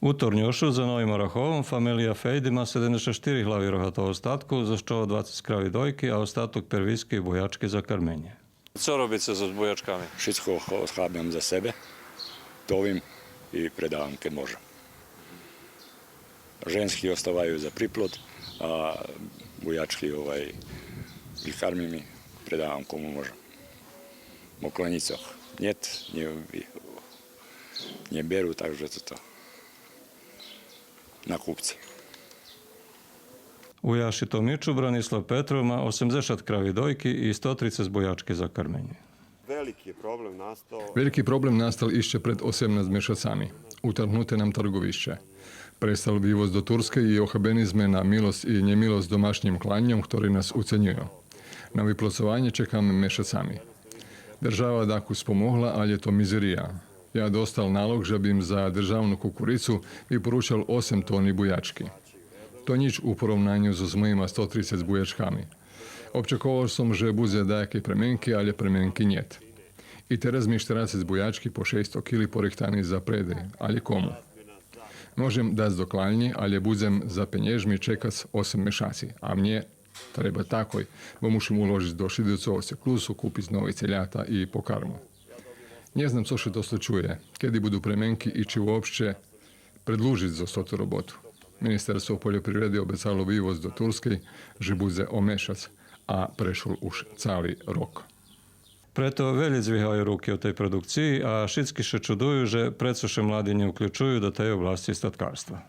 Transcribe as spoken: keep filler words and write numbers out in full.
У Торньошу за Новим Ораховом фамелия Фейди ма седемдзешат штири глави рогатого статку, зоз чого двацец крави дойки, а остаток первиски и буячки за карменє. Цо робице зоз буячками? Шицко хо-, хабям за себе, товим и предавам кед можем. Женски оставаю за приплод, а буячки, овай, или кармим и предавам кому можем. Около нїцох нєт, нє, нє беру, так же тото на купци. У Яши Томичу Бранислав Петров ма осемдзешат крави дойки и сто трицец буячки за карменє. Велики проблем настал. Вельки проблем настал ище пред осемнац мешацами. Утаргнуте нам тарговище. Престал вивоз до Турскей и охабени зме на милосц и нємилосц домашнїм кланьом, хтори нас уценюю. На виплацованє чекаме мешацами. Держава дакус помогла, алє то мизерия. Я достал налог же бим за державну кукурицу випоручал осем тони буячки. То нїч у поровнаню зоз моїма сто трицец буячками. Обчековал сом же будзе даякей пременки, алє пременки нєт. И тераз ми штерацец буячки по шейсто кили порихтани за предай, алє кому? Можем дац до кланї, алє будзем за пенєжми чекац осем мешаци, а мнє треба такой, бо мушим уложиц до шидзуцого циклусу, купиц нови целята и покарму. Нє знам цо ше то случує, кеди буду пременки и чи вообще предлужиц зоз тоту роботу. Министерство польопривреди обецало вивоз до Турскей же будзе о мешац, а прешол уж цали рок. Прето велї дзвигаю руки од тей продукциї, а шицки ше чудую же прецо ше млади нє уключую до тей обласци статкарства.